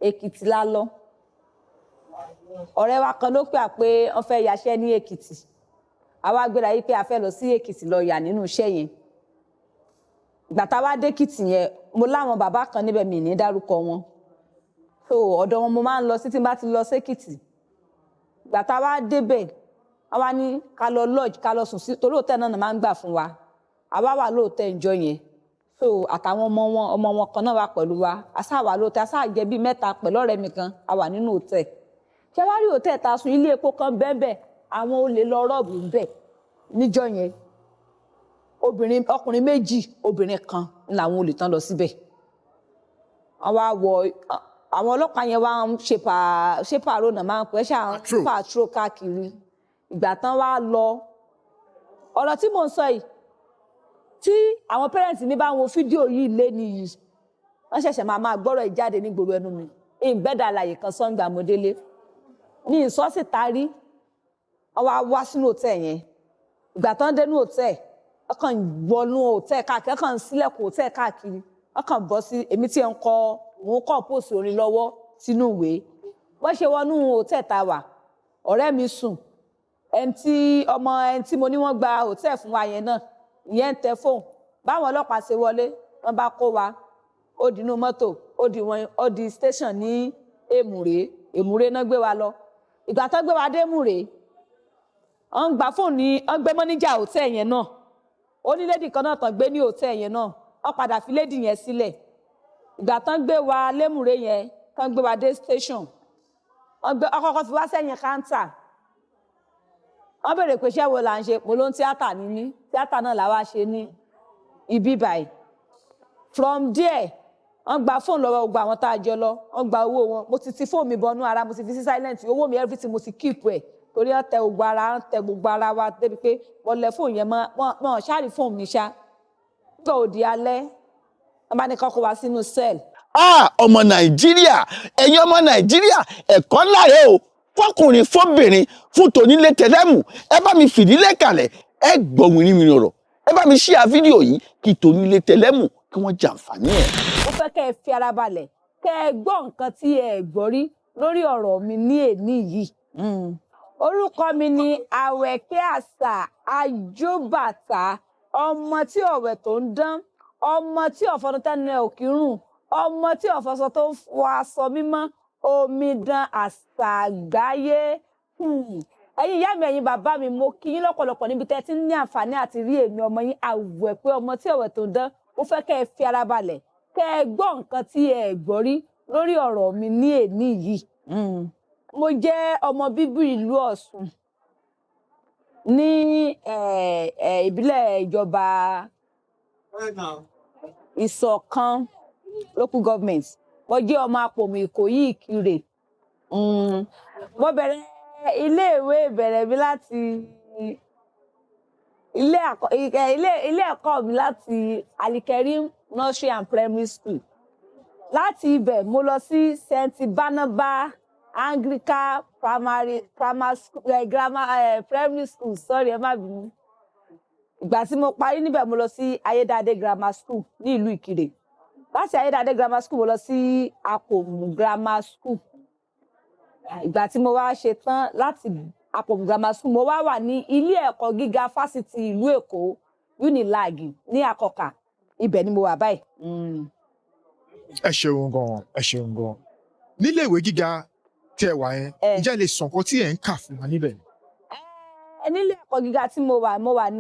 Èkìtì la lọ. Ọ̀rẹ́ wa kan ló pè á pé wọ́n fẹ́ yaṣẹ́ ní Èkìtì. Àwa gbéra yìí pé a fẹ́ lọ sí Èkìtì lọ yà nínú iṣẹ́ yẹn. Ìgbà tá a wá dé Èkìtì yẹn, mo láwọn bàbá kan níbẹ̀, mi ní dárúkọ wọn, so ọ̀dọ̀ wọn mo máa ń lọ sí tí n bá ti lọ sékìtì. Ìgbà tá a wá débẹ̀, wọ́n wá ní ká lọ lodge, ká lọ sùn sí, torí hòtẹ́ẹ̀ náà máa ń gbà fún wa. Àwa wà lóòtẹ́ ìjọ yẹn, so àtàwọn ọmọ wọn, ọmọ wọn kan náà wà pẹ̀lú wa. A sáà wà lóòtẹ́, a sáà jẹ́ bíi mẹ́ta pẹ̀lú ọ̀rẹ́ mi kan. A wà nínú hòtẹ́ẹ̀. Ṣé wàá rí hòtẹ́ẹ̀ tá a sùn, ilé epo kan bẹ́ẹ̀, àwọn olè lọ rob ńbẹ̀ níjọ́ yẹn. Obìnrin, ọkùnrin méjì, obìnrin kan làwọn olè tán lọ síbẹ̀. Wọ́n wá wọ, àwọn ọlọ́pàá yẹn wá ń ṣe pa, ṣé pàrọ̀ náà máa ń pẹ́ ṣáà? Patrol. Patrol káàkiri. Ìgbà tán wá lọ, ọ̀rọ̀ tí mò ń sọ yìí, tí àwọn parents mi bá ń wo fídíò yìí lé nìyí, wọ́n ṣẹ̀ṣẹ̀ máa máa gbọ́rọ̀ ìjáde ní gbòòrò ẹnu mi. Ìgbẹ́dà àlàyé kan sọ́ngbà mo délé ní ìsọ́sì tarí. Wọ́n wá wá sínú hòtẹ́ẹ̀ yẹn. Ìgbà tán dénú hòtẹ́ẹ̀, wọ́n kàn wọnú hòtẹ́ẹ̀ káàkiri, wọ́n kàn sílẹ̀kùn hòtẹ́ẹ̀ káàkiri. Wọ́n kàn bọ́ sí èmi tí ẹ̀ ń kọ, mò ń kọ́ post orin lọ́wọ́ sínú ìwé. Wọ́n ṣe wọnú hòtẹ́ẹ̀ tá a wà, ọ̀rẹ́ mi sùn, ẹni tí ọmọ ẹni tí mo ní wọ́n gba hòtẹ́ẹ̀ fún wa yẹn náà, ìyẹn ń tẹ fóònù. Báwọn ọlọ́pàá ṣe wọlé, wọ́n bá kó wa, ó di inú mọ́tò, ó di wọn, ó di station ní Èmùrè. Èmùrè náà gbé wa lọ. Ìgbà tó gbé wa dé Èmùrè, wọ́n gba fóònù ní, wọ́n gbé mọ́níjà hòtẹ́ẹ̀ yẹn náà. Ó ní lady kan náà tán gbé ní hòtẹ́ẹ̀ yẹn náà, wọ́n padà fi lady yẹn sílẹ̀. Ìgbà tán gbé wa lémùrè yẹn, tán gbé wa dé station, wọ́n gbé ọkọ̀ọ̀kọ̀ fi wá sẹ́yìn counter. Wọ́n béèrè pé iṣẹ́ wo là ń ṣe. Mo ló ń tíátà ní mí, tíátà náà làwa ṣe ní ibi báyìí. From there, wọ́n gba fóònù lọ́wọ́ gbogbo àwọn tá a jọ lọ, wọ́n gba owó wọn. Mo ti ti fóònù mi bọnú ara, mo ti fi sí silent, owó mi, everything, mo ti keep ẹ̀, torí wọ́n tẹ gbogbo ara, wọ́n tẹ gbogbo ara wa débi pé wọ́n lẹ fóònù yẹn mọ́ wọ́n ṣáàrí fóònù mi ṣá. Nígbà òdi alẹ́, wọ́n bá ní kọ́kọ́ wá sínú cell. Ah, ọmọ Nàìjíríà, ẹ̀yin ọmọ Nàìjíríà, ẹ̀kọ́ ńlá rẹ o, fọkùnrin, fóbìnrin, fún tònílé tẹlẹ́mù. Ẹ bá mi fìdílé kalẹ̀, ẹ gbọ́ wìrìwìrì ọ̀rọ̀. Ẹ bá mi share fídíò yìí kí tònílé tẹlẹ́mù kí wọ́n jàǹfààní ẹ̀. Mo fẹ́ kẹ́ ẹ fi ara balẹ̀, kẹ́ ẹ gbọ́ nǹkan tí ẹ gbọ́ rí lórí ọ̀rọ̀ mi ní èní yìí. Orúkọ mi ni Àwẹ̀kẹ́ Àṣà Àjọbàtà, ọmọ tí ọ̀wẹ̀ tó ń dán, ọmọ tí ọ̀fọ̀nù tẹ́nu ẹ̀ ò kí rùn, ọmọ tí ọ̀fọ̀sọ tó ń fọ aṣọ mímọ́, omidan àṣà àgbáyé. Ẹ̀yin ìyá mi, ẹ̀yin bàbá mi, mo kí yín lọ́pọ̀lọpọ̀ níbi tẹ́ ẹ ti ń ní àǹfààní àti rí èmi ọmọ yín Àwẹ̀pẹ́, ọmọ tí ọ̀wẹ̀ tó ń dán. Mo fẹ́ kẹ́ ẹ fi ara balẹ̀, kẹ́ ẹ gbọ́ nǹkan tí ẹ gbọ́ rí lórí ọ̀rọ̀ mi ní èní yìí. Mo jẹ́ ọmọ bíbí ìlú Ọ̀ṣun ní ìbílẹ̀ ìjọba Ìṣọ̀kan local government. Mo jẹ́ ọmọ Apòmù Ìkòyí Ìkirè. Mo bẹ̀rẹ̀ iléèwé ìbẹ̀rẹ̀ mi láti ilé ẹ̀kọ́ mi láti Alikerim Nursery and Primary School. Láti ibẹ̀, mo lọ sí St Barnaba Anglican Primary Grammar School, Grammar Primary School, sorry, ẹ má bínú. Ìgbà tí mo parí níbẹ̀, mo lọ sí Ayédáadé Grammar School ní ìlú Ìkirè. Láti Ayédáadé Grammar School, mo lọ sí Apòmù Grammar School. Ìgbà tí mo wá ṣe tán láti Apòmù Grammar School, mo wá wà ní ilé ẹ̀kọ́ gíga fásitì ìlú Èkó, UNILAG ní Àkọkà. Ibẹ̀ ni mo wà báyìí. Ẹ ṣeun gan, ẹ ṣeun gan. Nílé ìwé gíga tí ẹ wà yẹn, ǹjẹ́ ẹ lè sọ nǹkan tí ẹ ń kà fún wa níbẹ̀? Ẹ nílé ẹ̀kọ́ gíga tí mo wà, mo wà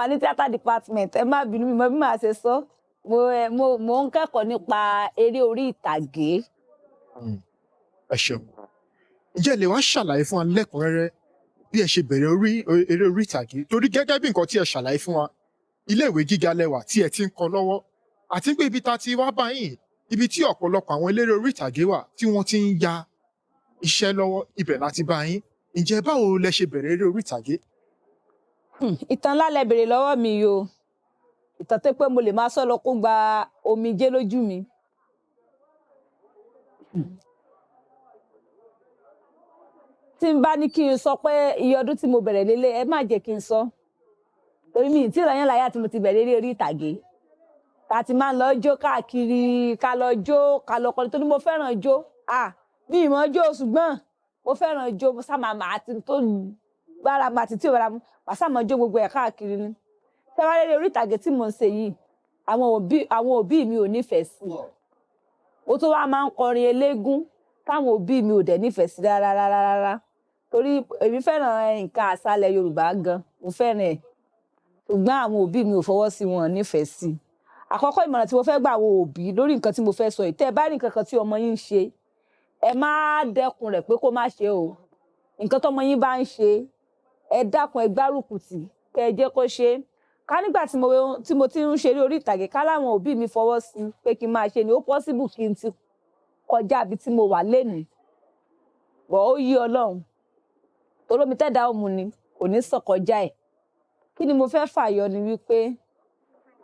ní theatre department. Ẹ má bínú, mi mọ bí màá ṣe sọ. Mo ẹ mo mo ń kẹ́kọ̀ọ́ nípa eré orí ìtàgé. Ẹ ṣeun. Ǹjẹ́ ẹ lè wá ṣàlàyé fún wa lẹ́kùnrẹ́rẹ́ bí ẹ ṣe bẹ̀rẹ̀ eré orí ìtàgé? Torí gẹ́gẹ́ bí nǹkan tí ẹ ṣàlàyé fún wa, ilé ìwé gíga lẹwà tí ẹ ti ń kọ́ lọ́wọ́, àti pé ibi tá a ti wá báyìí, ibi tí ọ̀pọ̀lọpọ̀ àwọn eléré orí ìtàgé wà tí wọ́n ti ń ya iṣẹ́ lọ́wọ́, ibẹ̀ láti bá yín. Ǹjẹ́ báwo lẹ ṣe bẹ̀rẹ̀ eré orí ìtàgé? Ìtàn ńlá lẹ béèrè lọ́wọ́ mi yìí o. Ìtàn tó pé mo lè máa sọ lọ kó gba omijé lójú mi. Tí n bá ní kí n sọ pé iye ọdún tí mo bẹ̀rẹ̀ lélẹ̀, ẹ má jẹ́ kí n sọ. Torí mi ì tí ì rányàn láyà tí mo ti bẹ̀rẹ̀ eré orí ìtàgé. Tá a ti máa ń lọ jó káàkiri, ká lọ jó, ká lọ kọrin, torí mo fẹ́ràn jó. Ah, mi ì mọ̀ jó, ṣùgbọ́n mo fẹ́ràn jó. Mo sá máa àti tó bára mu àti tí ò bára mu, màá sá máa jó gbogbo ẹ̀ káàkiri ni. Tẹ́wálé orí ìtàgé tí mò ń ṣe yìí, àwọn òbí mi ò nífẹ̀ẹ́ sí i. Mo tún wá máa ń kọrin eléégún táwọn òbí mi ò dẹ̀ nífẹ̀ẹ́ sí rárá rárá rárá, torí èmi fẹ́ràn nǹkan àṣàlẹ̀ Yorùbá gan, mo fẹ́ràn ẹ̀, ṣùgbọ́n àwọn òbí mi ò fọwọ́ sí, wọn nífẹ̀ẹ́ sí i. Àkọ́kọ́ ìmọ̀ràn tí mo fẹ́ gbà àwọn òbí lórí nǹkan tí mo fẹ́ sọ yìí: tẹ́ ẹ bá rí nǹkan kan tí ọmọ yín ń ṣe, ẹ má dẹ́kun rẹ̀ pé kó má ṣe o. Nǹkan tọ́mọ yín bá ń ṣe, ẹ dákun, ẹ gbárùkù tì, kẹ́ ẹ jẹ́ kó ṣe é. Ká nígbà tí mo ti ń ṣeré orí ìtàgé, ká láwọn òbí mi fọwọ́ sí i pé kí n máa ṣe ni, ó possible kí n ti kọjá ibi tí mo wà lénìí bọ̀. Ó yí Ọlọ́run torómi tẹ́dá òmu ni kò ní sàn kọjá ẹ̀. Kí ni mo fẹ́ fàyọ ni wípé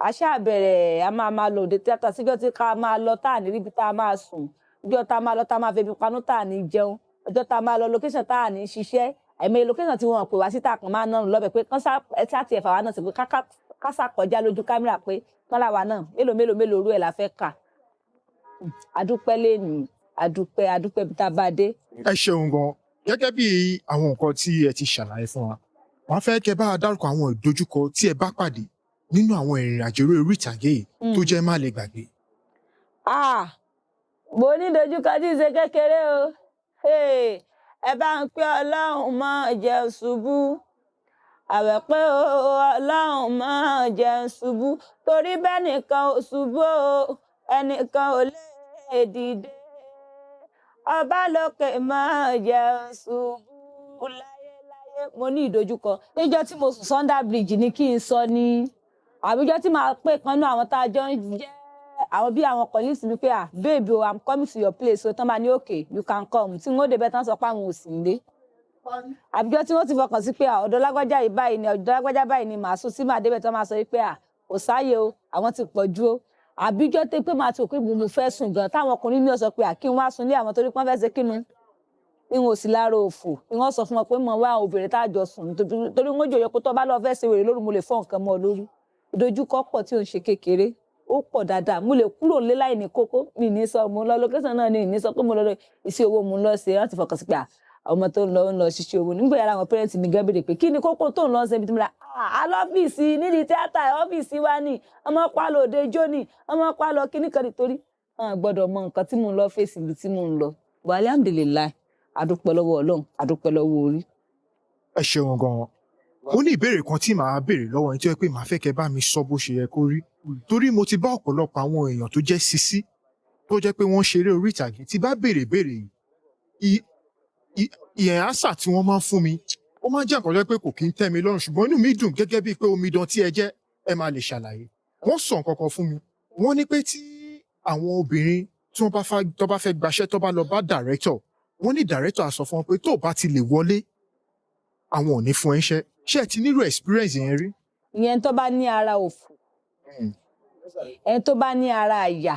a ṣáà bẹ̀rẹ̀, a máa máa lọ òde tíátà síjọ́ tí ká máa lọ tá à ní ríbi tá a máa sùn, ọjọ́ tá a máa lọ tá a máa febi panú, tá à ní jẹun, ọjọ́ tá a máa lọ location tá à ní ṣiṣẹ́. Àìmọye location tí wọ́n pè wá sí tá a kàn máa nárùn lọ́bẹ̀ pé kán sá ẹ sá tiẹ̀ fà wá náà sí pé ká sá kọjá lójú kámẹ́rà pé kán láwa náà. Mélòó mélòó mélòó orú ẹ̀ la fẹ́ kà? Adúpẹ́ lẹ́nu, adúpẹ́, adúpẹ́ bí tá a bá dé. Ẹ ṣeun gan. Gẹ́gẹ́ bí àwọn nǹkan tí ẹ ti ṣàlàyé fún wa, wọ́n fẹ́ kẹ́ bá a dárúkọ àwọn ìdojúkọ tí ẹ bá pàdé nínú àwọn ìrìn àjò eré orí ìtàgé yìí tó jẹ́ má lè gbàgbé. Ah, mo ní dojúkọ tí ì ṣe kékeré o. Hey, ẹ bá ń pé Ọlọ́run má jẹ́ ṣubú àwẹ̀, pé o Ọlọ́run má jẹ́ ṣubú, torí bẹ́ẹ̀ nìkan ò ṣubú o, ẹnìkan ò lè dìde. Ọba lókè má jẹ́ ṣubú láyéláyé. Mo ní ìdojúkọ níjọ́ tí mo sùn Sunday Bridge ní kí n sọ ní àbíjọ́ tí màá pè kan náà, àwọn tá a jọ ń jẹ́ àwọn bí àwọn colleagues mi pé, "Ah, babe o, I'm coming to your place o." Tán bá ní, "Okay, you can come," tí wọ́n débẹ̀ tán sọ pé àwọn ò sì nílé. Àbíjọ́ tí wọ́n ti fọkàn sí pé à, ọ̀dọ̀ lágbájá yìí báyìí ni, ọ̀dọ̀ lágbájá báyìí ni màá sùn sí, màá débẹ̀ tán máa sọ pé à, kò sáàyè o, àwọn ti pọ̀ ju o. Àbíjọ́ tẹ́ pé màá ti rò pé mo fẹ́ sùn gan, táwọn ọkùnrin mi ò sọ pé à, kí n wá sùn lé àwọn, torí pé wọ́n fẹ́ ṣe kínú ní wọn ò sí lára òfò ni. Wọ́n sọ fún wọn pé mo wá àwọn obìnrin tá a jọ sùn, torí wọ́n jòyè pé tó bá lọ fẹ́ ṣe wèrè lóru, mo lè fọ́ nǹkan mọ́ ọ lórí. Ìdojúkọ pọ̀ tí ò ń ṣe kékeré, ó pọ̀ dáadáa. Mo lè kúrò nílé láì ní kókó, mi ní sọ mo lọ location náà ní sọ pé mo lọ iṣẹ́ owó mo lọ ṣe. Láti fọkàn sí pé à, ọmọ tó ń lọ, ń lọ ṣiṣẹ́ owó nígbà yàrá, àwọn parents mi gan béèrè pé kí ni kókó tó ń lọ ṣe ibi tí mo ra àlọ́fíìsì nídìí tíátà, ọ́fíìsì wa ní ọmọ pálọ̀ òde ijó ní ọmọ pálọ̀ kíní kan, nítorí wọn gbọ́dọ̀ mọ nǹkan tí mò ń lọ fèsì ibi tí mò ń lọ. Wà, alhamdulillahi, adúpẹ́ lọ́wọ́ Ọlọ́run, adúpẹ́ lọ́wọ́ orí. Ẹ ṣeun gan. Mo ní ìbéèrè kan tí màá béèrè lọ́wọ́ yín tó yẹ pé màá fẹ́ kẹ́ bá mi sọ bó ṣe yẹ kó rí, torí mo ti bá ọ̀pọ̀lọpọ̀ àwọn èèyàn tó jẹ́ sisi tó jẹ́ pé wọ́n ṣeré orí ìtàgé tí bá béèrè béèrè yìí, ìyẹn àṣà tí wọ́n máa ń fún mi, ó máa ń jẹ́ nǹkan tó jẹ́ pé kò kí ń tẹ́ mi lọ́rùn, ṣùgbọ́n inú mi dùn gẹ́gẹ́ bíi pé omidan tí ẹ jẹ́, ẹ máa lè ṣàlàyé. Wọ́n sọ nǹkan kan fún mi, wọ́n ní pé tí àwọn obìnrin tí wọ́n bá tó bá fẹ́ gbaṣẹ́, tó bá lọ bá director, wọ́n ní director á sọ fún wọn pé tó o bá ti lè wọlé, àwọn ò ní fún ẹ iṣẹ́. Ṣé ẹ ti nírò experience yẹn rí? Ìyẹn tó bá ní ara òfò, ẹni tó bá ní ara àyà.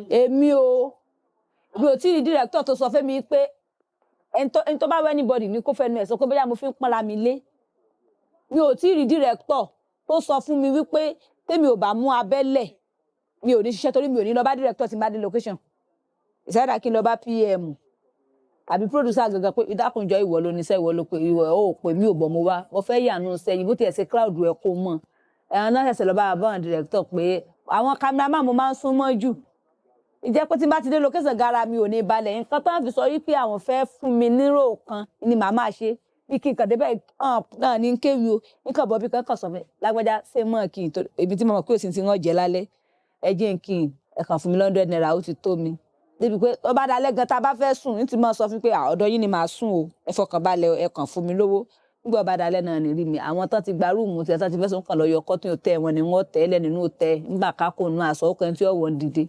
Èmi o, mi ò tí ì rí director tó sọ fẹ́mi pé ẹni tó bá wẹ́ anybody ní kó fẹnu ẹ̀ sọ pé bóyá mo fi ń pọ́nra mi lé. Mi ò tí ì rí director tó sọ fún mi wípé tèmi ò bá mú abẹ́lẹ̀, mi ò ní ṣiṣẹ́, torí mi ò ní lọ bá director tí n bá dé location. Ìsáyàdà kí n lọ bá PM àbí producer gangan pé ìdákùnjọ, ìwọ ló níṣẹ́, ìwọ ló pé, ìwọ ò pè mí, ò bọ̀, mo wá, mo fẹ́ yànnú sẹ́yìn, bó tiẹ̀ ṣe crowd ẹ̀ kó mọ̀ ẹ̀hán náà ṣẹ̀ṣẹ̀ lọ bá àbọ̀n director pé àwọn cameraman mo máa ń sún mọ́ jù. Ìjẹ́ pé tí n bá ti dé location, gara mi ò ní balẹ̀. Nǹkan tó ń fi sọ wípé àwọn fẹ́ fún mi nírò kan ni màá máa ṣe, bí kí n kàn débẹ̀ náà ní kéwì o, nǹkan bọ̀ bí kankan sọ fún mi, lágbájá ṣé mọ̀ kí n tó ibi tí mo mọ̀ pé òsì tí wọ́n jẹ lálẹ́, ẹ jẹ́ n kí n ẹ kàn fún mi ₦100, ó ti tó mi. Débi pé tó bá dalẹ́ gan tá a bá fẹ́ sùn, ní ti máa sọ fún mi pé "À, ọ̀dọ̀ yín ni màá sùn o, ẹ fọkàn balẹ̀, ẹ kàn fún mi lówó." Nígbà bá dalẹ́ náà ní rí mi, àwọn tán ti gba room tí ẹ tán ti fẹ́ sùn kàn lọ yọ kọ́tún tẹ wọn ni wọ́n tẹ́ lẹ́ nínú tẹ nígbà kákó nínú aṣọ ọkùnrin tí ó wọ̀ ń dìde.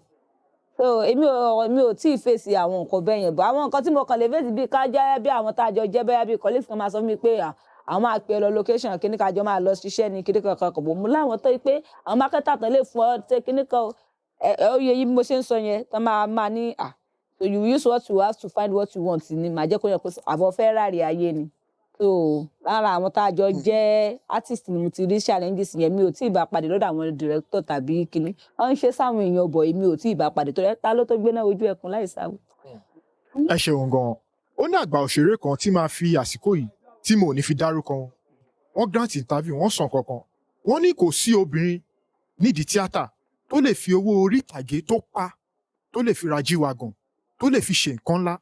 So èmi ò tí ì fèsì àwọn nǹkan bẹ́ẹ̀ yẹn bọ̀. Àwọn nǹkan tí mo kàn lè fèsì bíi ká jẹ́ bí àwọn tá a jọ jẹ́ bẹ́ẹ̀ bí colleagues kan máa sọ fún mi pé à, àwọn máa pè é lọ location kíní ká jọ máa lọ ṣiṣẹ́ ní kíní kankan kò bò mú láwọn tó yí pé àwọn marketer tán lè fún ọ ṣe kíní kan o. Ẹ ẹ ó yẹ yí bí mo ṣe ń sọ yẹn tán máa máa ní à, so you use what you have to find what you want ni màá jẹ́ kó yẹ kó àbọ̀ fẹ́ ráre ayé ni. So lára àwọn tá a jọ jẹ́ artist ni mo ti rí challenges yẹn. Mi ò tí ì bá pàdé lọ́dọ̀ àwọn director tàbí kinní. Wọ́n ń ṣe sáwọn èèyàn bọ̀, èmi ò tí ì bá pàdé, torí ta ló tó gbéná ojú ẹkùn láì sáwó. Ẹ ṣeun gan-an. Ó ní àgbà òṣèré kan tí máa fi àsìkò yìí tí mo ò ní fi dárúkọ wọn. Wọ́n grant interview, wọ́n sàn kankan. Wọ́n ní kò sí obìnrin nídìí tíátà tó lè fi owó orí ìtàgé tó pa, tó lè fi ra G-Wagon, tó lè fi ṣe nǹkan ńlá.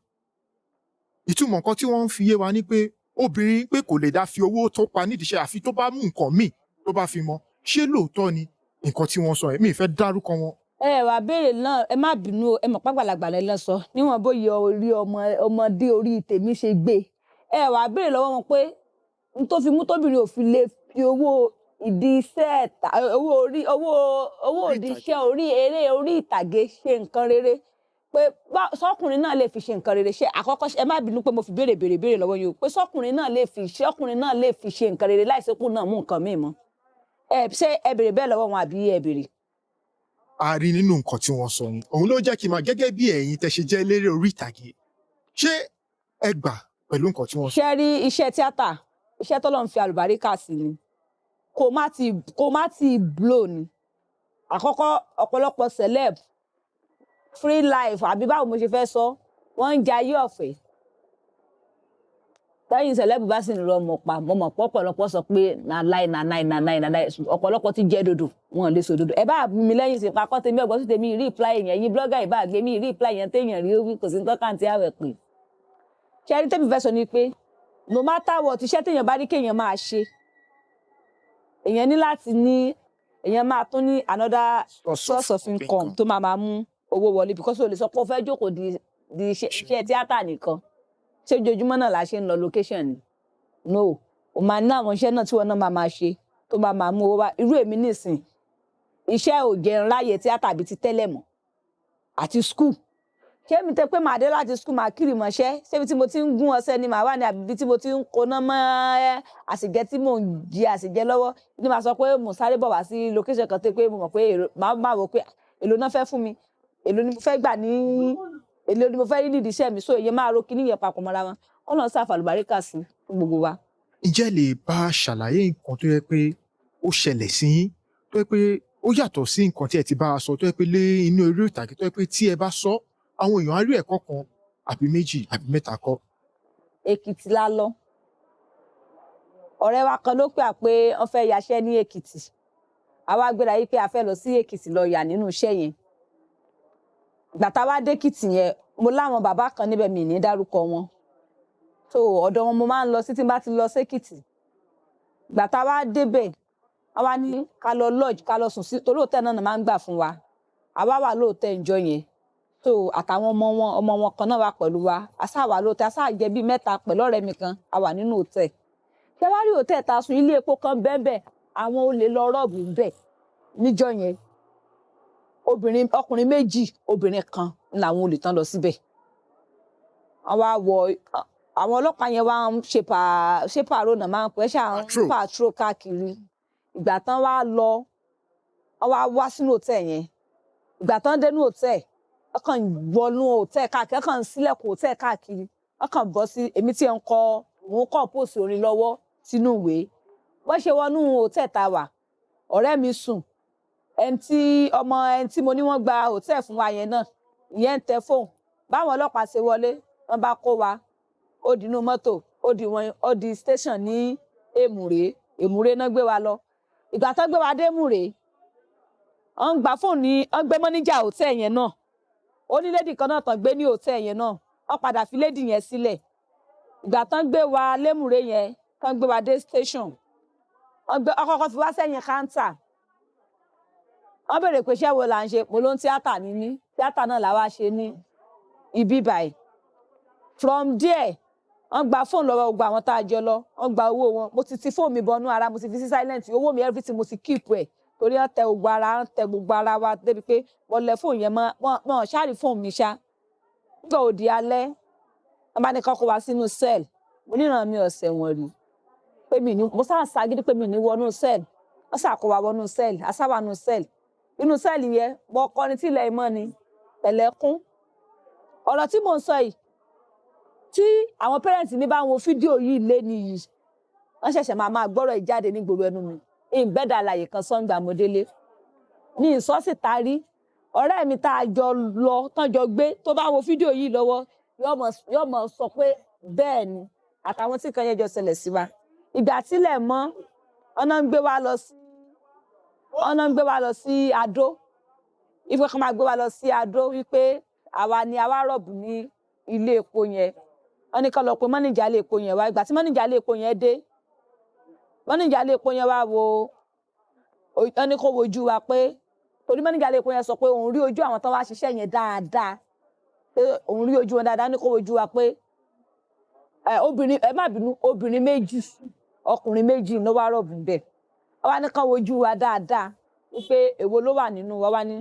Ìtumọ̀ nǹkan tí wọ́n ń fi yé wa ni pé obìnrin pé kò lè dá fi owó tó pa nídìí iṣẹ́ àfi tó bá mú nǹkan míì tó bá fi mọ́. Ṣé lóòótọ́ ni nǹkan tí wọ́n sọ yẹn? Mi ì fẹ́ dárúkọ wọn. Ẹ wàá béèrè náà, ẹ má bínú o, ẹ mọ̀ pàgbàlagbà lẹ lọ sọ níwọ̀n bóyá orí ọmọ ọmọdé orí tèmi ṣe gbé. Ẹ wàá béèrè lọ́wọ́ wọn pé n tó fi mú tóbìnrin ò fi lè fi owó ìdí iṣẹ́ ẹ̀ta, owó orí, owó Orí ìdí ìtàgé. iṣẹ́ orí eré orí ìtàgé ṣe nǹkan rere, pé sọkùnrin náà lè fi ṣe nǹkan rere. Ṣe àkọ́kọ́, ẹ má bínú pé mo fi béèrè béèrè béèrè lọ́wọ́ yín o, pé sọkùnrin náà lè fi ṣe nǹkan rere láìsí náà mú nǹkan míì mọ́? Ẹ ṣé ẹ béèrè bẹ́ẹ̀ lọ́wọ́ wọn àbí ẹ béèrè? A rí nínú nǹkan tí wọ́n sọ yẹn. Òun ló jẹ́ kí n máa gẹ́gẹ́ bí ẹ̀yin tẹ́ ṣe jẹ́ eléré orí ìtàgé. Ṣé ẹ gbà pẹ̀lú nǹkan tí wọ́n sọ? Ṣe rí iṣẹ́ tíátà, iṣẹ́ tọ́lọ́run fi àlùbáríkà sí ni, kò má ti blow ni. Àkọ́kọ́, ọ̀pọ̀lọpọ̀ celeb, free life, àbí báwo mo ṣe fẹ́ sọ, wọ́n ń jayé ọ̀fẹ́. Lẹ́yìn celeb bá sì ń lọ mọ̀ pa, mo mọ̀ pé ọ̀pọ̀lọpọ̀ sọ pé na lie, na lie, na lie, na lie. Ọ̀pọ̀lọpọ̀ ti jẹ́ dodo, wọn ò lè sọ dodo. Ẹ bá mi lẹ́yìn sí pakọ́ tèmi ọgbọ́n sí tèmi reply yẹn, yín blogger ìbá gbé mi reply yẹn téèyàn rí wí kò sí ní tọ́kàntì àwẹ̀ pé. Ṣé ẹni tẹ́mi fẹ́ sọ ni pé no matter what iṣẹ́ téèyàn bá rí kéèyàn máa ṣe, èèyàn ní láti ní, èèyàn máa tún ní another source of income tó máa máa mú owó wọlé, because o lè sọ pé o fẹ́ jókòó di iṣẹ́ tíátà nìkan. Ṣé ojoojúmọ́ náà la ṣe ń lọ location ni? No, o máa ní àwọn iṣẹ́ náà tí wọn náà máa máa ṣe tó máa máa mú owó wá. Irú èmi nísìn, iṣẹ́ ò jẹun ráyè tíátà bíi ti tẹ́lẹ̀ mọ́, àti school. Ṣé mi tẹ pé màá dé láti school, màá kiri mọ́ṣẹ́, ṣébi tí mo ti ń gún ọṣẹ ni màá wà ní, àbí tí mo ti ń koná mọ́ àṣìjẹ tí mò ń jẹ àṣìjẹ lọ́wọ́ ní màá sọ pé mò ń sáré bọ̀ wá sí location kan tó pé mo mọ̀ pé èrò màá máa wò pé èlò náà fẹ́ fún mi, èlò ni mo fẹ́ gbà ní, èlò ni mo fẹ́ rí nídìí iṣẹ́ mi. So èyí máa ro kíní yẹn papọ̀ mọ́ra wọn. Ọlọ́run ṣàfàlùbáríkà sí fún gbogbo wa. Ǹjẹ́ lè bá a ṣàlàyé nǹkan tó yẹ pé ó ṣẹlẹ̀ sí yín, tó yẹ pé ó yàtọ̀ sí nǹkan tí ẹ ti bá a sọ, tó yẹ pé lé inú eré ìtàgé, tó yẹ pé tí ẹ bá sọ, àwọn èèyàn á rí ẹ̀kọ́ kan àbí méjì àbí mẹ́ta kọ́? Èkìtì la lọ. Ọ̀rẹ́ wa kan ló pè á pé wọ́n fẹ́ yaṣẹ́ ní Èkìtì. Àwa gbéra yìí pé a fẹ́ lọ sí Èkìtì lọ yà nínú iṣẹ́ yẹn. Ìgbà tá a wá dé Èkìtì yẹn, mo láwọn bàbá kan níbẹ̀, mi ní dárúkọ wọn, so ọ̀dọ̀ wọn mo máa ń lọ sí tí n bá ti lọ sékìtì. Ìgbà tá a wá débẹ̀, àwa ní ká lọ lodge, ká lọ sùn sí, torí hòtẹ́ẹ̀lì náà máa ń gbà fún wa. Àwa wà lóòtẹ́ẹ̀ ńjọ́ yẹn. So àtàwọn ọmọ wọn, ọmọ wọn kan náà wà pẹ̀lú wa. A sáà wà lóòtẹ́ẹ̀, a sáà jẹ́ bíi mẹ́ta pẹ̀lú ọ̀rẹ́ mi kan. A wà nínú hòtẹ́ẹ̀. Ṣé wá rí hòtẹ́ẹ̀ tá a sùn, ilé epo kan bẹ́ẹ̀, àwọn olè lọ rob bẹ́ẹ̀ níjọ́ yẹn. Obìnrin, ọkùnrin méjì, obìnrin kan ń làwọn olè tán lọ síbẹ̀. Wọ́n wá wọ, àwọn ọlọ́pàá yẹn wá ń ṣe pa, ṣé pàrọ̀ náà máa ń pẹ́ ṣáà ń Patrol. Patrol káàkiri. Ìgbà tán wá lọ, wọ́n wá wá sínú hòtẹ́ẹ̀ yẹn. Ìgbà tán dénú hòtẹ́ẹ̀, wọ́n kàn wọnú hòtẹ́ẹ̀ káàkiri, wọ́n kàn ń ṣílẹ̀kùn hòtẹ́ẹ̀ káàkiri. Wọ́n kàn bọ́ sí èmi tí ẹ̀ ń kọ, mò ń compose orin lọ́wọ́ sínú ìwé. Wọ́n ṣe wọnú hòtẹ́ẹ̀ tá a wà, ọ̀rẹ́ mi sùn, ẹni tí ọmọ ẹni tí mo ní wọ́n gba hòtẹ́ẹ̀ fún wa yẹn náà, ìyẹn ń tẹ fóònù. Báwọn ọlọ́pàá ṣe wọlé, wọ́n bá kó wa, ó di inú mọ́tò, ó di wọn, ó di station ní Èmùrè. Èmùrè náà gbé wa lọ. Ìgbà tán gbé wa dé Èmùrè, wọ́n ń gba fóònù ní, wọ́n gbé mọ́níjà hòtẹ́ẹ̀ yẹn náà. Ó ní lady kan náà tán gbé ní hòtẹ́ẹ̀ yẹn náà, wọ́n padà fi lady yẹn sílẹ̀. Ìgbà tán gbé wa lémùrè yẹn, tán gbé wa dé station, wọ́n gbé, wọ́n kọ́kọ́ fi wá sẹ́yìn counter. Wọ́n béèrè pé iṣẹ́ wo là ń ṣe. Mo ló ń tíátà ní mí, tíátà náà làwa ṣe ní ibi báyìí. From there, wọ́n gba fóònù lọ́wọ́ gbogbo àwọn tá a jọ lọ, wọ́n gba owó wọn. Mo ti ti fóònù mi bọnú ara, mo ti fi sí silent. Owó mi, everything, mo ti keep ẹ̀, torí wọ́n tẹ gbogbo ara, wọ́n tẹ gbogbo ara wa débi pé wọ́n lẹ fóònù yẹn mọ́ wọ́n, wọ́n ṣáàrí fóònù mi ṣá. Nígbà òdi alẹ́, wọ́n bá ní kán kó wa sínú cell. Mo níran mi ọ̀sẹ̀ wọn rí pé mi ní, mo sáà ṣagídí pé mi ní wọnú cell. Wọ́n ṣáà kó wa wọnú cell, a sá wà nú cell. Inú cell yẹn, mo kọrin tí ilẹ̀ ìmọ̀ ni pẹ̀lẹ́kún. Ọ̀rọ̀ tí mò ń sọ yìí, Tí àwọn parents mi bá ń wo fídíò yìí lé ní yìí, wọ́n ṣẹ̀ṣẹ̀ máa máa gbọ́rọ̀ yìí jáde nígboro ẹnu mi. Ìbẹ́dà àlàyé kan sọ́ngbà mo délé ní ìsọ́sìta rí ọ̀rẹ́ mi tá a jọ lọ tán jọ gbé, tó bá wo fídíò yìí lọ́wọ́, yóò mọ̀ sọ pé bẹ́ẹ̀ ni, àtàwọn tí kan yẹn jọ ṣẹlẹ̀ sí wa. Ìgbà tílẹ̀ mọ́, ọ̀nà ń gbé wa lọ sí Adó, ife kan máa gbé wa lọ sí Adó wípé àwa ni àwa rọ̀bù ní ilé epo yẹn. Wọ́n ní ká lọ pé mọ́nìjà ilé epo yẹn wá. Ìgbà tí mọ́nìjà ilé epo yẹn dé, mọ́nìjà ilé epo yẹn wá wo, wọ́n ní kó wojú wa, pé torí mọ́nìjà ilé epo yẹn sọ pé òun rí ojú àwọn tó wá ṣiṣẹ́ yẹn dáadáa, pé òun rí ojú wọn dáadáa. Ní kó wojú wa pé ẹ obìnrin, ẹ má bínú, obìnrin méjì, ọkùnrin méjì ló wá rọ̀bù bẹ́ẹ̀. Wọ́n wá ní kán wojú wa dáadáa wípé èwo ló wà nínú wa. Wá ní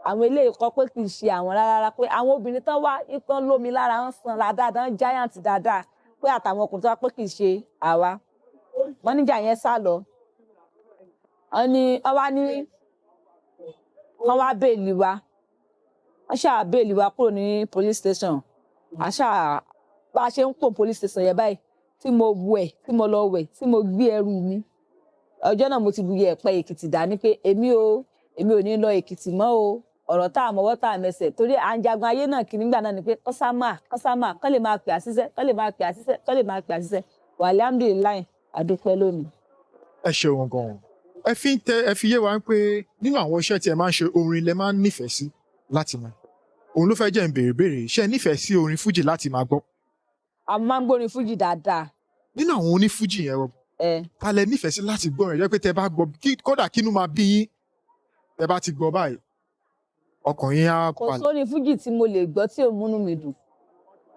àwọn eléyìí kọ pé kì í ṣe àwọn rárá, pé àwọn obìnrin tán wá tán lómi lára, ń sanra dáadáa, ń giant dáadáa, pé àtàwọn ọkùnrin tó wá, pé kì í ṣe àwa. Mọ́níjà yẹn sá lọ. Wọ́n ní wọ́n wá ní kán wá bail wa. Wọ́n ṣáà bail wa kúrò ní police station. Àṣà bá a ṣe ń pò police station yẹn báyìí, tí mo wẹ̀, tí mo lọ wẹ̀, tí mo gbé ẹrù mi, ọjọ́ náà mo ti bu yẹ̀pẹ̀ Èkìtì dání pé èmi ò ní lọ Èkìtì mọ́ o. Ọ̀rọ̀ tá a mọwọ́ tá a mẹsẹ̀, torí à ń jagun ayé náà kì nígbà náà ni pé kọ́sámà kọ́sámà kọ́ lè máa pè àṣìṣe, kọ́ lè máa pè àṣìṣe, kọ́ lè máa pè àṣìṣe. Alhamdulillahi, àdúpẹ́ lónìí. Ẹ ṣeun gan-an. Ẹ fi ń tẹ ẹ fi yé wa pé nínú àwọn iṣẹ́ tí ẹ máa ń ṣe, orin lẹ máa ń nífẹ̀ẹ́ sí láti máa, òun ló fẹ́ jẹ́ ń béèrè béèrè, ṣé ẹ nífẹ̀ẹ́ sí orin fújì láti máa gbọ́? A máa ń gbórin fújì dáadáa. Nínú àwọn onífújì yẹn, rọ ta lẹ nífẹ̀ẹ́ sí láti gbọ́ rẹ̀, jẹ́ pé tẹ bá gbọ́, kódà kínú máa bí yín, tẹ bá ti gbọ́ báyìí, ọkàn yín á Kò balẹ̀? sórin fújì tí mo lè gbọ́ tí ò múnú mi dùn.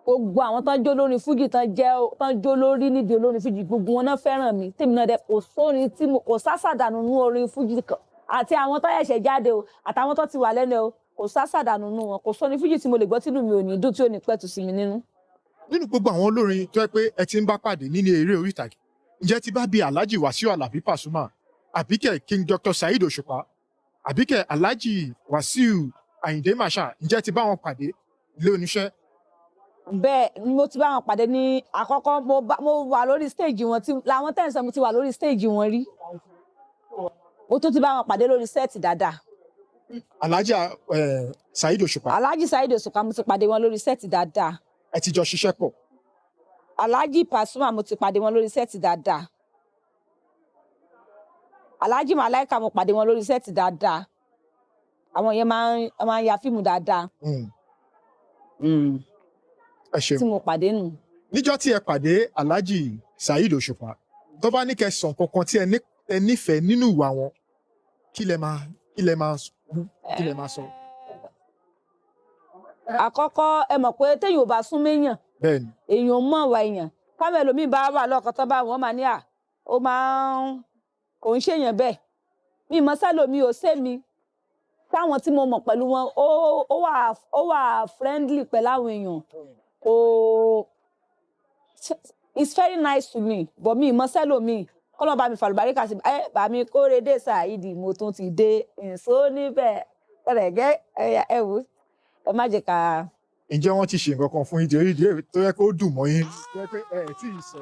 Gbogbo àwọn tán jó lórin fújì, tán jẹ́ tán jó lórí nídìí olórin fújì, gbogbo wọn náà fẹ́ràn mi, tèmi náà dẹ. Kò sórin tí mo kò sásàdànù nú orin fújì kan, àti àwọn tó ṣẹ̀ṣẹ̀ jáde o, àtàwọn tó ti wà lẹ́nu o, kò sásàdànù nú wọn. Kò sórin fújì tí mo lè gbọ́ tínú mi ò ní dùn, tí ò ní pẹ̀tù sí mi nínú. Nínú gbogbo àwọn olórin tó yẹ pé ẹ ti ń bá pàdé nínú eré orí ìtàgé, ǹjẹ́ ti bá bíi Alhaji Wasiu Alabi Pasuma, àbíkẹ́ King Dr Saheed Òṣùpá, àbíkẹ́ Alhaji Wasiu Ayinde Marshal, ǹjẹ́ ti bá wọn pàdé ilé oníṣẹ́? Bẹ́ẹ̀ ni, mo ti bá wọn pàdé. Ní àkọ́kọ́, mo wà lórí stage wọn tí làwọn tẹ̀sán, mo ti wà lórí stage wọn rí. Mo tún ti bá wọn pàdé lórí set dáadáa. Alhaji Saheed Òṣùpá? Alhaji Saheed Òṣùpá, mo ti pàdé wọn lórí set dáadáa. Ẹ ti jọ ṣiṣẹ́ pọ̀? Alhaji Pasuma, mo ti pàdé wọn lórí set dáadáa. Alhaji Malaika, mo pàdé wọn lórí set dáadáa. Àwọn yẹn máa ń ya fíìmù dáadáa. Ẹ ṣeun. Tí mo pàdé nù. Níjọ́ tí ẹ pàdé Alhaji Saheed Òṣùpá, tó bá ní kẹ́ sọ nǹkan kan tí ẹ nífẹ̀ẹ́ nínú ìwà wọn, kí lẹ máa sọ? Àkọ́kọ́, ẹ mọ̀ pé téèyàn ò bá sún méyàn, Bẹ́ẹ̀ni. èèyàn mọ̀ wá èèyàn. Káwọn ẹlòmíín bá wà lọ́kàn tó bá wọn máa ní à ó máa ń kò ń ṣèyàn bẹ́ẹ̀. Mi mọ̀ sẹ́lòmíì ò sé mi, táwọn tí mo mọ̀ pẹ̀lú wọn, ó wà friendly pẹ̀lú àwọn èèyàn. Kò, it's very nice to me, but mi mọ̀ sẹ́lòmíì. Kọ́lọ́ bá mi fàlùbáríkà sí ẹ bá mi kóre dé. Saheed, mo tún ti dé ǹso níbẹ̀ rẹ̀gẹ́. Ẹ wò, ẹ má jẹ́ ká. Ǹjẹ́ wọ́n ti ṣe nǹkan kan fún yín torí ìdí tó yẹ kó dùn mọ́ yín, tó yẹ pé ẹ ẹ̀ tí ì sọ?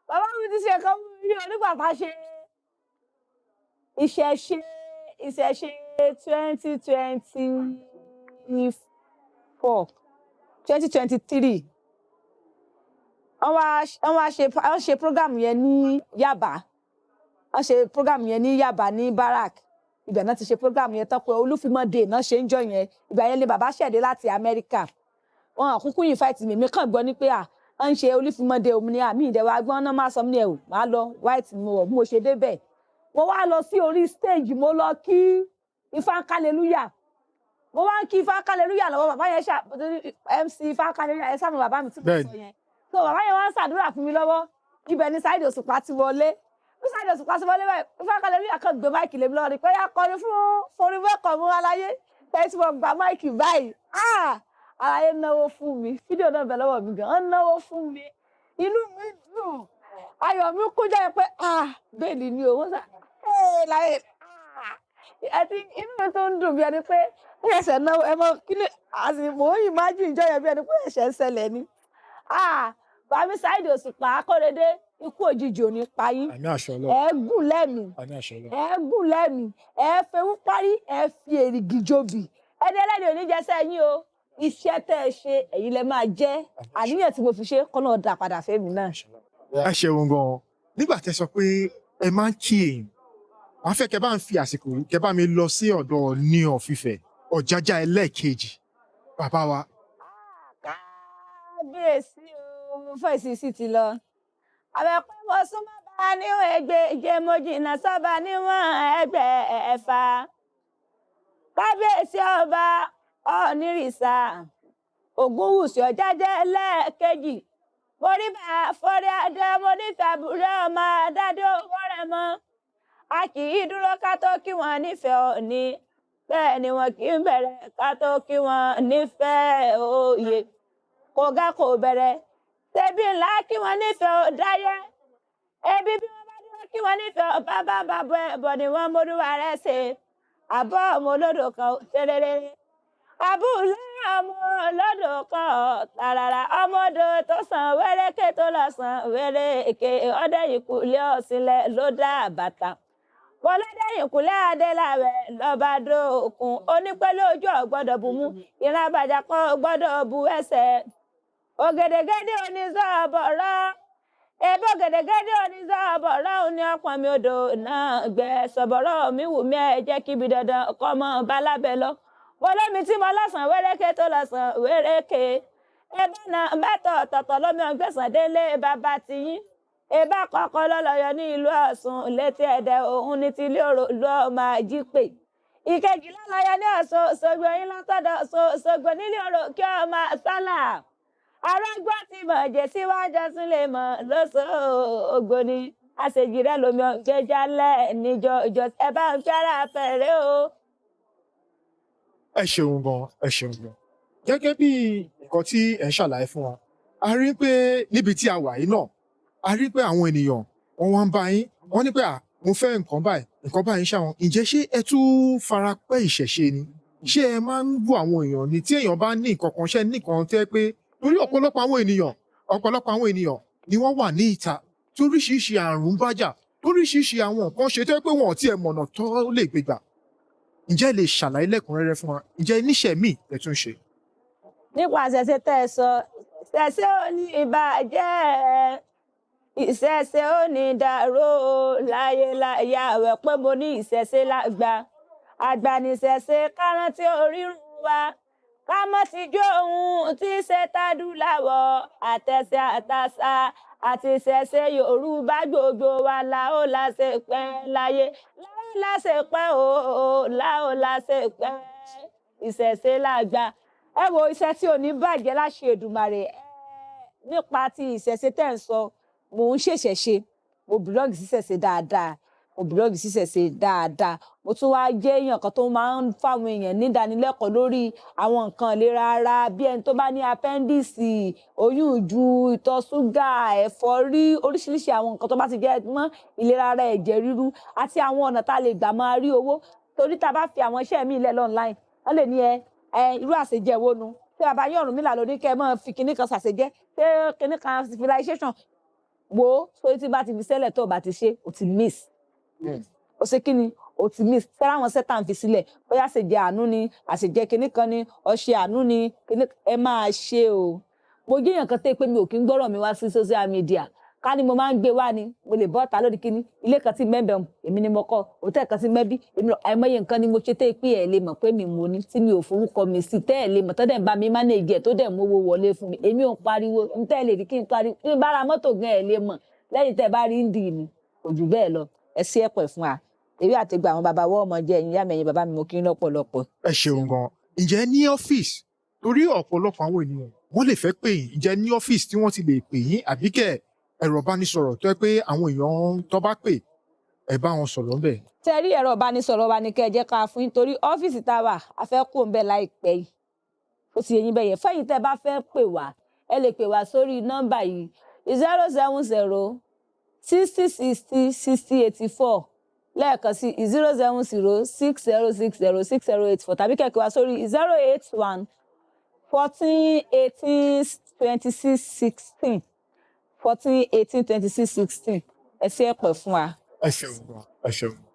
Bàbá mi ti ṣe nǹkan fún mi o. Nígbà tá a ṣe ìṣẹ̀ṣe 2024, 2023, wọ́n ṣe program yẹn ní Yaba. Wọ́n ṣe program yẹn ní Yaba, ní Barrack. Ibẹ̀ náà ti ṣe program yẹn tán pé Olúfimọ́ Day náà ṣe ń jọ yẹn. Ìgbà yẹn ni bàbá ṣẹ̀dé láti Amẹ́ríkà. Wọn àkúkú invite mi. Mi kàn gbọ́ ní pé à ń ṣe Olúfimọ́ Day òmìnira mi ìdẹ̀wà gbọ́n náà máa sọ mí ní ẹ̀wù máa lọ white mo wọ̀. Bí mo ṣe débẹ̀, mo wá lọ sí orí stage, mo lọ kí Ifá hallelujah. Mo wá ń kí Ifá hallelujah lọ́wọ́, bàbá yẹn ṣà MC Ifá hallelujah ẹ sáà mọ bàbá mi tí mo sọ yẹn. So bàbá yẹn wá ń ṣàdúrà fún mi lọ́wọ́. Ibẹ̀ ni Saheed Òṣùpá ti wọlé. Bí Saheed Òṣùpá ti wọlé báyìí, Ifá hallelujah kan gbé mic lé mi lọ́wọ́ ni pé yá kọrin fún forin mẹ́kọ̀ọ́ mú aláyé tẹ́sí. Mo gba mic báyìí, ah, aláyé náwó fún mi. Fídíò náà bẹ̀ lọ́wọ́ mi gan, án náwó fún mi. Inú mi dùn, ayọ̀ mi kún jẹ́ pé ah, bẹ́ẹ̀ni ni o. Wọ́n sà ẹ́ láyé, ah. Ẹ ti inú mi tó ń dùn bí ẹni pé ó ṣẹ̀ṣẹ̀ náà ẹ mọ kí ni àti mò ń imagine ìjọ yẹn bí ẹni pé ẹ̀ṣẹ̀ ń ṣẹlẹ̀ ni. Ah, Bàmí Saheed Òṣùpá Akóredé, ikú òjijì ò ní pa yín. Àmín àṣẹ Ọlọ́run. Ẹ gùn lẹ́mìí. Àmín àṣẹ Ọlọ́run. Ẹ gùn lẹ́mìí, ẹ fewú parí, ẹ fi èrìgì jobì. Ẹni ẹlẹ́ni ò ní jẹsẹ́ yín o. Iṣẹ́ tẹ́ ẹ ṣe, ẹ̀yin lẹ máa jẹ́. Àníyàn tí mo fi ṣe kọ́ náà dà padà fẹ́mi náà. Ẹ ṣeun gan-an. Nígbà tẹ́ sọ pé ẹ máa ń kí èèyàn, wàá fẹ́ kẹ́ bá ń fi àsìkò yìí kẹ́ bá mi lọ sí ọ̀dọ̀ Ọọ̀ni of Ifẹ̀, Ọ̀jájá ẹlẹ́ẹ̀kejì, bàbá wa. Kábíyèsí o, fèsì sì ti lọ. Àbẹ̀pẹ́ mo súnmọ́ bá níwọ̀n ẹgbẹ̀je, mo jìnnà sọ́ba níwọ̀n ẹgbẹ̀fà. Kábíyèsí ọba Ọ̀nìrìsà, Ògúnwùsì Ọ̀jájá ẹlẹ́ẹ̀kejì. Mo rí bá forí adé, mo nífẹ̀ẹ́ àbúrò ọmọ adádé owó rẹ̀ mọ́. A kì í dúró ká tó kí wọ́n nífẹ̀ẹ́ Ọọ̀ni. Bẹ́ẹ̀ ni wọn kì í bẹ̀rẹ̀ ká tó kí wọ́n nífẹ̀ẹ́ oyè. Kò ga kò bẹ̀rẹ̀. Ṣebí ńlá kí wọ́n nífẹ̀ẹ́ ọ̀dáyé. Ebi bí wọ́n bá dúró kí wọ́n nífẹ̀ẹ́ ọba bá bàbọ̀ ẹ̀bọ̀ ni wọ́n mórúwa rẹ̀ ṣe. Àbọ̀ ọmọ olódò kan ṣerere. Àbúlé ọmọ olódò kan tàràrà, ọmọdé tó sàn wéréké tó lọ sàn wéréké, ọdẹ ìkúlé ọ̀sìnlẹ̀ ló dá bàtà. Bọ́ládé ìkúlé adéláwẹ̀ lọ́ba dókun. Onípẹ̀lú ojú ọ̀gbọ́dọ̀ bù mú, ìran àbàjá kan gbọ́dọ̀ bu ẹsẹ̀. Ògèdègèdè oníṣọ́bọ̀rọ̀, ebó gèdègèdè oníṣọ́bọ̀rọ̀ ní ọ̀pọ̀n mi odò náà gbẹ sọ̀bọ̀rọ̀ mi wù mí, ẹ jẹ́ kíbi dandan kọ́ mọ́ balábẹ́ lọ. Bọ́lọ́mi tí mo lọ́sàn wéréké tó lọ́sàn wéréké. Ebó náà mẹ́tọ̀ ọ̀tọ̀ọ̀tọ̀ lómi ọ̀gbẹ́sàn délé bàbá tiyín. Ebá kọ́kọ́ lọ́lọ́yọ ní ìlú Ọ̀ṣun létí ẹ̀dẹ̀, òun ní ti ilé òrò ló máa jí pè. Ìkejì lọ́lọ́yọ ní Ọ̀ṣun Òṣogbo yín lọ́sọ̀dọ̀ Ọ̀ṣun Òṣogbo nílé òrò kí ọ máa sálà. Arágbó ti mọ̀ jẹ́ síwájú tún lè mọ̀ lọ́sọ̀ọ́gbó ni. Àṣejì rẹ̀ lomi ọ̀gbẹ́jálẹ̀ níjọ ìjọ ẹ bá ń fẹ́ra fẹ̀rẹ̀ o. Ẹ ṣeun gan, ẹ ṣeun gan. Gẹ́gẹ́ bí nǹkan tí ẹ ń ṣàlàyé fún wa, a rí pé níbi tí a wà yìí náà, a rí pé àwọn ènìyàn wọ́n wá ń bá yín, wọ́n ní pé à mo fẹ́ nǹkan báyìí, nǹkan báyìí ń ṣàwọn. Ǹjẹ́ ṣé ẹ tún fara pẹ́ ìṣẹ̀ṣe ni? Ṣé ẹ máa ń bú àwọn èèyàn ni tí èèyàn bá ní nǹkan kan, ṣe ní nǹkan tẹ́ pé torí ọ̀pọ̀lọpọ̀ àwọn ènìyàn ni wọ́n wà ní ìta toríṣiríṣi àrùn bá jà, toríṣiríṣi àwọn nǹkan ṣe tẹ́ pé wọn ò tiẹ̀ mọ̀nà tó lè gbégbà. Ǹjẹ́ ẹ lè ṣàlàyé lẹ́kùnrẹ́rẹ́ fún wa? Ǹjẹ́ níṣẹ́ míì ẹ tún ṣe? Nípa àṣẹṣe tẹ́ ẹ sọ, ìṣẹ̀ṣe ò ní ìbàjẹ́, ìṣẹ̀ṣe ò ní dàrú láyé láyé. Àwẹ̀ pé mo ní ìṣẹ̀ṣe lágbà, àgbà ní ìṣẹ̀ṣe, kárántí orírun wa, ká mọ́ ti jó ohun tí ṣe tádúláwọ̀ àtẹ̀sẹ̀ àtàṣà àti ìṣẹ̀ṣe Yorùbá. Gbogbo wa la ó la ṣe pẹ́ láyé, la ó la ṣe pẹ́ o, la ó la ṣe pẹ́. Ìṣẹ̀ṣe lágbà. Ẹ wo iṣẹ́ tí ò ní bàjẹ́ láṣẹ Èdùmàrè. Ẹ nípa ti ìṣẹ̀ṣe tẹ́ ń sọ, mò ń ṣèṣẹ̀ṣe, mo belong sí ìṣẹ̀ṣe dáadáa, mo belong sí ìṣẹ̀ṣe dáadáa. Mo tún wá jẹ́ èèyàn kan tó máa ń fáwọn èèyàn ní ìdánilẹ́kọ̀ọ́ lórí àwọn nǹkan ìlera ara, bí ẹni tó bá ní appendix, oyún ìju, ìtọ̀ ṣúgà, ẹ̀fọ́rí, oríṣiríṣi àwọn nǹkan tó bá ti jẹ́ mọ́ ìlera ara, ẹ̀jẹ̀ ríru àti àwọn ọ̀nà tá a lè gbà máa rí owó. Torí tá a bá fi àwọn iṣẹ́ mi lẹ̀ online, wọ́n lè ní ẹ ẹ irú àṣejẹ wo nu tí bàbá yín Ọ̀rúnmìlà lóní kẹ́ ẹ máa fi kinní kan ṣàṣejẹ, ṣé kinní kan civilization wo sórí tí bá ti fi sẹ́lẹ̀ tó o bá ti ṣe, o ti miss. O ṣe kí ni, o ti miss. Sẹ́rẹ́ àwọn sẹ́tà ń fi sílẹ̀, bóyá àṣejẹ àánú ni, àṣejẹ kinní kan ni, ọṣẹ àánú ni, kinní ẹ máa ṣe o. Mo jẹ́ èèyàn kan tẹ́ pé mi ò kí ń gbọ́rọ̀ mi wá sí social media. Ká ní mo máa ń gbé wá ni, mo lè bọ́ ta lórí kíní. Ilé kan tí mẹ́bẹ̀, èmi ni mo kọ́. Hòtẹ́ẹ̀lì kan tí mẹ́bí, èmi àìmọye nǹkan ni mo ṣe tẹ́ pé ẹ̀ lè mọ̀ pé mi mo ní, tí mi ò forúkọ mi sí, tẹ́ ẹ̀ lè mọ̀, tó dẹ̀ ń bá mi manage ẹ̀, tó dẹ̀ mówó wọlé fún mi. Èmi ò ń pariwo ń tẹ́ ẹ lè rí kí n pariwo. Bí n bá ra mọ́tò gan, ẹ̀ lè mọ̀ lẹ́yìn tẹ́ ẹ bá rí ń dì mí. Kò jù bẹ́ẹ̀ lọ. Ẹ sí ẹ̀pẹ̀ fún wa, èmi àtẹgbà àwọn bàbá wọ́ ọmọ jẹ́. Ẹ̀yin ìyá mi, ẹ̀yin bàbá mi, mo kí ń lọ́pọ̀lọpọ̀. Ẹ ṣeun gan. Ǹjẹ́ ní ọ́fíìsì, torí ọ̀pọ̀lọpọ̀ àwọn ènìyàn wọ́n lè fẹ́ pè yín, ǹjẹ́ ní ọ́fíìsì tí wọ́n ti lè pè yín, àbí kẹ̀ ẹ̀rọ ìbánisọ̀rọ̀ tó yẹ pé àwọn èèyàn tó bá pè, ẹ bá wọn sọ̀rọ̀ ńbẹ̀? Tẹ rí, ẹ̀rọ ìbánisọ̀rọ̀ wa ni kẹ́ ẹ jẹ́ ká fún yín, torí ọ́fíìsì tá a wà, a fẹ́ kó ń bẹ̀ láìpẹ́ yìí. Ó ti yé yín bẹ́yẹn. Fẹ́yìn tẹ́ bá fẹ́ pè wá, ẹ lè pè wá sórí nọ́mbà yìí: 070 60 60 60 84. Lẹ́ẹ̀kan sí, 07060606084, tàbí kẹ̀kẹ́ wá sórí 08114182616, 14182616. Ẹ ṣé, ẹ pẹ́ fún wa. Ẹ ṣeun gan, ẹ ṣeun gan.